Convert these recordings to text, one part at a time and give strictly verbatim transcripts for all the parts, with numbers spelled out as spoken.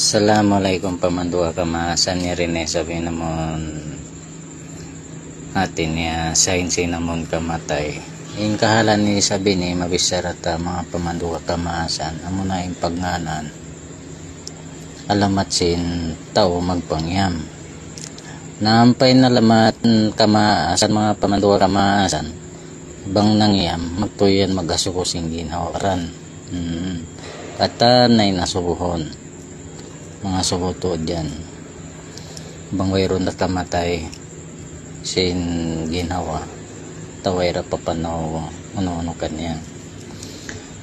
Assalamualaikum pamanduwa kamaasan. Ini isab in amun hati niya, sain sin amun kamatay. In kahalan ini isab ini mabichara ta manga pamanduwa kamaasan, amuna in pagngānan alamat sin tau magpangiyam. Na ampa in alamat kamaasan, manga pamanduwa kamaasan, bang nangiyam, magtuy yan mag-asubu sin ginhawa-baran. Hmm. Katan na in asubuhun. Manga asubu tuud yan. Bang wayruun da kamatay sin ginhawa, atawa way da papanaw unu-unu kaniya.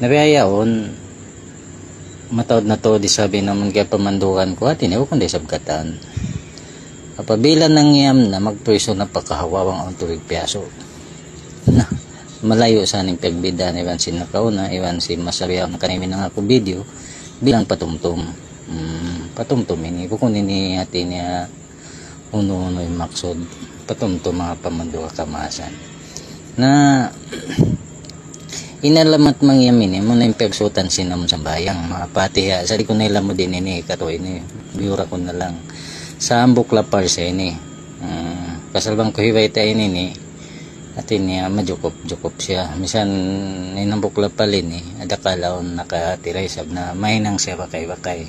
Na biya' yaun, mataud na tuud isab in amun kiyapamandugan ku, hati niya bukun da isab katan. Apabila nangiyam na, magtuy sunnat pa kahawa bang awn tubig piyasu'. Na, malayu' sa in pagbiddaan iban sin nakauna, iban sin masa bihaun kaniya minanga ku video, bilang patumtum. Hmm, patumtum ini, bukun ini hati niya unu-unu in maksud, patumtum manga pamanduwa kamaasan. Na, in alamat mangiyam ini, amuna in piyagsuutan sin amun sambahayang, manga Fatiha, sa' di' ku na ilamud ini, katu' ini, biyura ku na lang. Sa' hambuuk lapal siya ini. Hmm, pasal bang ku hibayta' ini, ini, hati niya majukup-jukup siya. Misan in hambuuk lapal ini, adakala awn nakatira isab na mahinang siya bakay-bakay.